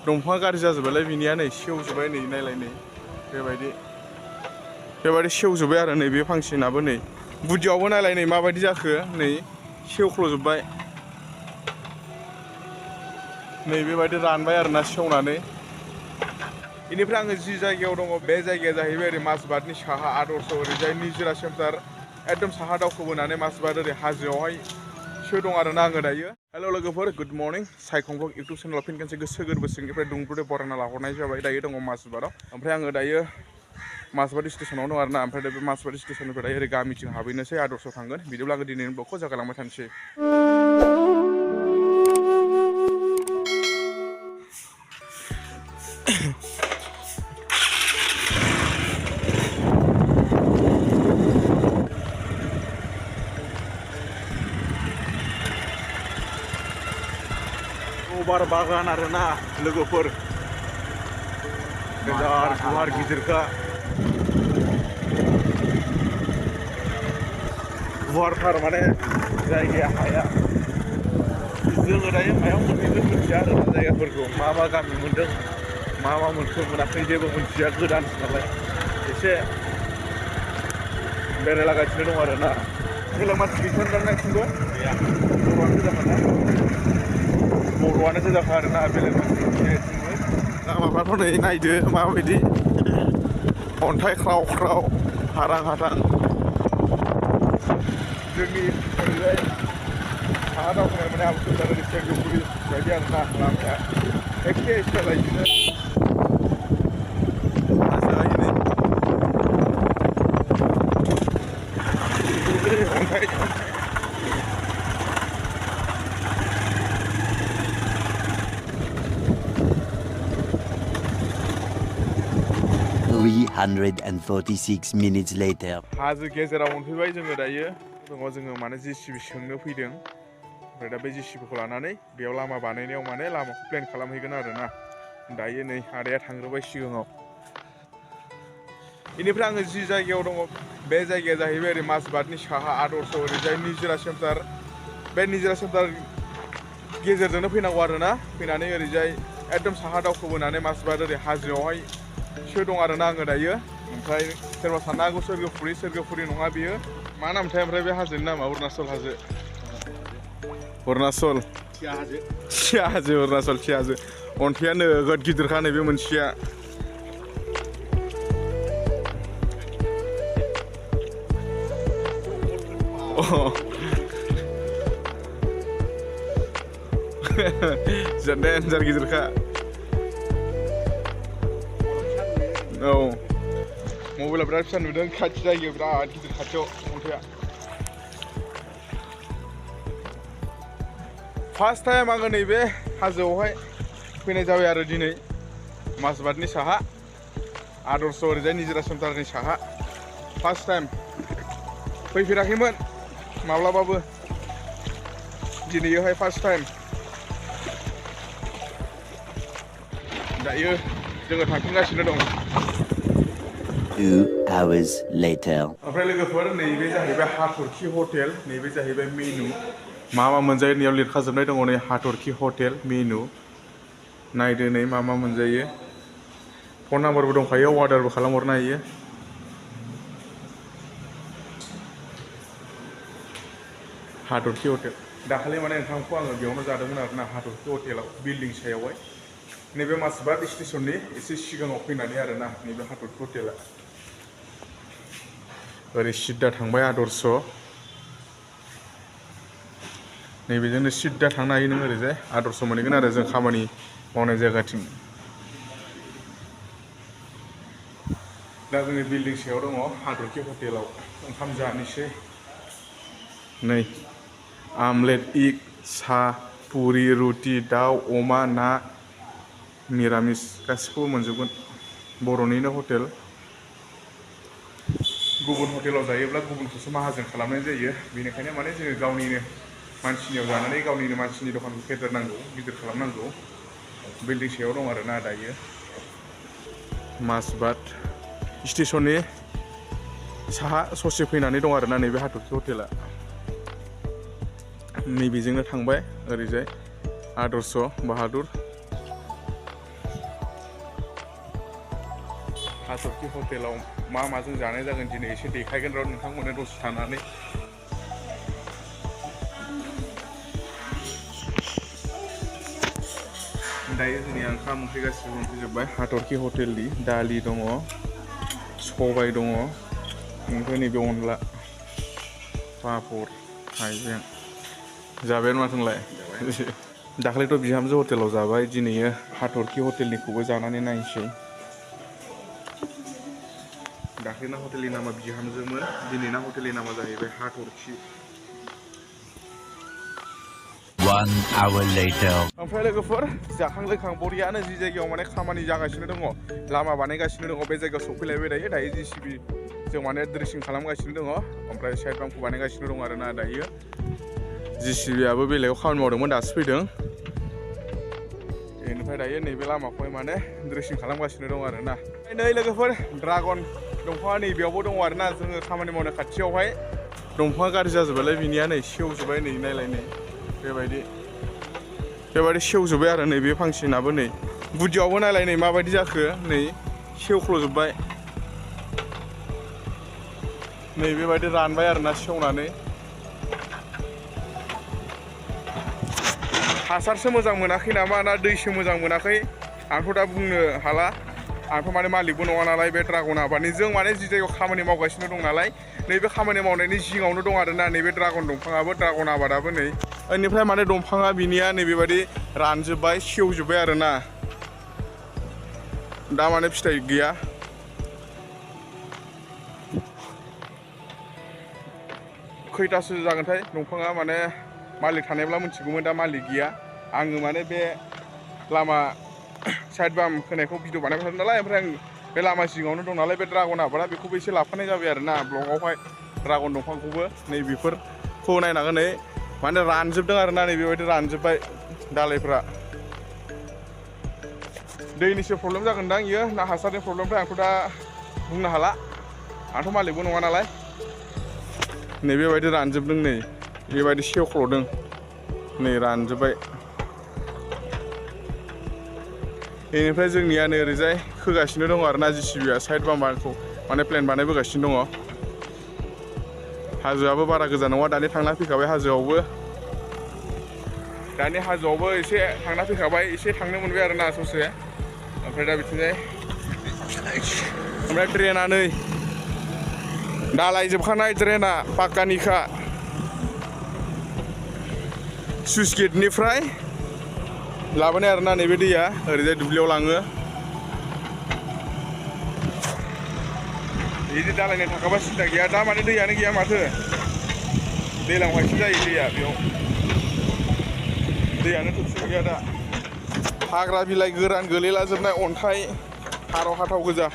दंफाङा गाज्रि जाजोब्बायलाय बिनिया नै सेवजोब्बाय नै नायलाय नै बेबायदि सेवजोब्बाय आरो नै बे फांसेनाबो नै गुदियावबो नायलाय नै माबायदि जाखो नै सेवख्ल'जोब्बाय नै बेबायदि रानबाय आरोना सेवनानै बेनिफ्राय आङो जि जायगायाव दङ बे जायगाया जाहैबाय ओरै माजबातनि साहा आदर्श ओरैजाय निजोरा सेन्टार एकदम साहा दावखोबोनानै माजबाट ओरै हाजोआवहायसो दं आरोना आङो दायो हेल' लोगोफोर गुड मर्निं साइखं ब्लग इउटुब चेनेलाव फिन खनसे गोसो गोरबो सिंनिफ्राय दुंब्रुदै बरायना लाहरनाय जाबाय दायो दङ माजबाताव ओमफ्राय आङो दायो माजबाट स्टेसनाव दं आरोना ओमफ्राय बे माजबाट स्टेसननिफ्राय दायो ओरै गामिथिं हाबहैनोसै आदर्शआव थांगोन बिदिब्ला आङो दिनैनि ब्लगखौ जागायलांबाय थानोसै बार बागान आरोना लोगोफोर गेजार गुवार गिदिरखा गुवारथार माने जायगाया हाया जोङो दायो हायाव मोनहैगोन मिथिया आरोना जायगाफोरखौ मा गामि मोनदों मा मोनखो मोनाखै जेबो मिथिया गोदानसो नालाय एसे बेरायलागासिनो दं आरोना जेला मानसि गैथारगोन नायथिंगौ गैया बर'आनो गोजाखा आरोना बेलेग लामाफ्राथ' नै नायदो माबायदि अन्थाइ ख्राव ख्राव हारां हाथां जोंनि ओरैजाय साहा दावखोनाय माने आबुसुर ओरै सोरगोफुरि बायदि आरोना लामाया एखे स्टाइलायनो अन्थाइ 346 minutes later. हाजो गेजेराव मोनफैबाय जोङो दायो जोङो माने जिसिबि सोंनो फैदों ओमफ्राय दा बे जिसिबिखौ लानानै बेयाव लामा बानायनायाव माने लामाखौ प्लेन खालामहैगोन आरोना दायो नै आदाया थांग्रोबाय सिगाङाव बेनिफ्राय आङो जि जायगायाव दङ बे जायगाया जाहैबाय ओरै माजबातनि साहा आदर्श ओरैजाय निजोरा सेन्टार बे निजोरा सेन्टार गेजेरजोंनो फैनांगौ आरोना फैनानै ओरैजाय एकदम साहा दावखोबोनानै माजबाट ओरै हाजोआवहायसो दं आरोना आङो दायो ओमफ्राय सोरबा साननो हागौ सोरगोफुरि नङा बियो मा नामथाय ओमफ्राय बे हाजोनि नामा अरुणाचल हाजो अरुणाचल थिया हाजो अरुणाचल थिया हाजो अन्थाइया नोगोद गिदिरखा नैबे मोनसेया देन्जार गिदिरखा औ मबाइला बिराद फिसा नुदों खाथि जायगायाव बिराद गिदिर खाथियाव अन्थाइया फार्स्ट टाइम आङो नैबे हाजोआवहाय फैनाय जाबाय आरो दिनै माजबातनि साहा आदर्श ओरैजाय निजोरा सेन्टारनि साहा फार्स्ट टाइम फैफेराखैमोन माब्लाबाबो दिनैहाय फार्स्ट टाइम दायो जोङो थांफिनगासिनो दं 2 hours later. ओमफ्राय लोगोफोर नैबे जाहैबाय हाथरखि हटेल नैबे जाहैबाय मेनु मा मोनजायो नैयाव लिरखाजोबनाय दङ नै हाथरखि हटेल मेनु नायदो नै मा मोनजायो फन नाम्बारबो दंखायो अर्डारबो खालामहरनो हायो हाथरखि हटेल दाखालि माने ओंखामखौ आङो बेयावनो जादोंमोन आरोना हाथरखि हटेलाव बिल्डिं सायावहाय नैबे माजबाट स्टेसननि एसे सिगाङाव फैनानै आरोना नैबे हाथरखि हटेला ओरै सिद्दा थांबाय आदर्श नैबेजोंनो सिद्दा थांनो हायो नों ओरैजाय आदर्श मोनहैगोन आरो जों खामानि मावनाय जायगाथिं दा जोंनि बिल्डिं सायाव दङ हाथरखि हटेलाव ओंखाम जानोसै नै आमलेट इग साहा पुरि रुटि दाउ अमा ना मिरामिस गासिखौबो मोनजोबगोन बर'निनो हटेल गुबुन हटेलाव जायोब्ला गुबुनखौसो माहाजोन खालामनाय जायो बेनिखायनो माने जोङो गावनिनो मानसिनियाव जानानै गावनिनो मानसिनि दखानखौ फेदेरनांगौ गिदिर खालामनांगौ बिल्डिं सायाव दं आरोना दायो माजबाट स्टेसननि साहा ससे फैनानै दं आरोना नैबे हाथरखि हटेला नैबेजोंनो थांबाय ओरैजाय आदर्श बाहादुर हाथरखि हटेलाव मा माजों जानाय जागोन दिनै एसे देखायगोन र' नोंथांमोननो दसे थानानै। दायो जोंनि ओंखाम ओंख्रि गासिबो मोनफैजोब्बाय हाथरखि हटेलनि दालि दङ सबाय दङ ओमफ्राय नैबे अनला पापर हाइजें जाबायानो माथो नोंलाय दाख्लैथ' बिहामजो हटेलाव जाबाय दिनैयो हाथरखि हटेलनिखौबो जानानै नायनोसै। दाख्लैना हटेलनि नामा बिहामजोमोन दिनैना हटेलनि नामा जाहैबाय हाथरखि। 1 hour later. ओमफ्राय लोगोफोर जाखां लोंखां बरियानो जि जायगायाव माने खामानि जागासिनो दङ लामा बानायगासिनो दङ बे जायगायाव सफैलायबाय दायो JCB जों माने ड्रेसिं खालामगासिनो दङ ओमफ्राय साइड बामखौ बानायगासिनो दङ आरोना दायो JCB आबो बेलेगाव खामानि मावदोंमोन दासो फैदों बेनिफ्राय दायो नैबे लामाखौहाय माने ड्रेसिं खालामगासिनो दङ आरोना। नै लोगोफोर ड्रागन दंफाङा नैबेयावबो दङ आरोना जोङो खामानि मावनो खाथियावहाय दंफाङा गाज्रि जाजोबबायलाय बिनिया नै सेवजोब्बाय नै नायलाय नै बेबायदि सेवजोब्बाय आरो नैबे फांसेनाबो नै गुदियावबो नायलाय नै माबायदि जाखो नै सेवख्ल'जोब्बाय नै बेबायदि रानबाय आरोना सेवनानै हासारसो मोजां मोनाखै नामा ना दैसो मोजां मोनाखै आंथ' दा बुंनो हाला आंथ' माने मालिकबो नङा नालाय बे ड्रागन आबादनि जों माने जि जायगायाव खामानि मावगासिनो दं नालाय नैबे खामानि मावनायनि जिङावनो दं आरोना नैबे ड्रागन दंफाङाबो ड्रागन आबादाबो नै बेनिफ्राय माने दंफाङा बिनिया नैबेबायदि रानजोब्बाय सेवजोब्बाय आरोना दा माने फिथाइ गैया। खैथासो जागोनथाय दंफाङा माने मालिक थानायब्ला मिथिगौमोन दा मालिक गैया आङो माने बे लामा साइड बाम होनायखौ भिडिअ बानायबाय थादों नालाय ओमफ्राय आं बे लामा सिगाङावनो दं नालाय बे ड्रागन आबादा बेखौबो एसे लाफानाय जाबाय आरोना ब्लगावहाय ड्रागन दंफांखौबो नै बेफोरखौ नायनांगोन नै माने रानजोबदों आरोना नै बेबायदि रानजोब्बाय दालायफ्रा दैनिसो प्रब्लेम जागोनदां इयो ना हासारनि प्रब्लेमफ्राय आंथ' दा बुंनो हाला आंथ' मालिकबो नङा नालाय नै बेबायदि रानजोबदों नै बेबायदि सेवख्ल'दों नै रानजोब्बाय बेनिफ्राय जोंनिया नै ओरैजाय खोगासिनो दङ आरोना JCBआ साइड बामखौ माने प्लेन बानायबोगासिनो दङ हाजोआबो बारा गोजान नङा दानि थांना फैखाबाय हाजोआवबो एसे थांना फैखाबाय एसे थांनो मोनबाय आरोना ससे ओमफ्राय दा बिथिंजाय ओमफ्राय ड्रेना नै दालाय जोबखानाय ड्रेना पाक्कानिखा सुइस गेटनिफ्राय लाबोनाय आरोना नैबे दैया ओरैजाय दुब्लियाव लाङो बिदि दालायनाय थाखाबा सिन्था गैया दा माने दैयानो गैया माथो दैलांहायसो जायो दैया बेयाव दैयानो थोबसेबो गैया दा हाग्रा बिलाइ गोरान गोलैलाजोबनाय अन्थाइ हाराव हाथाव गोजा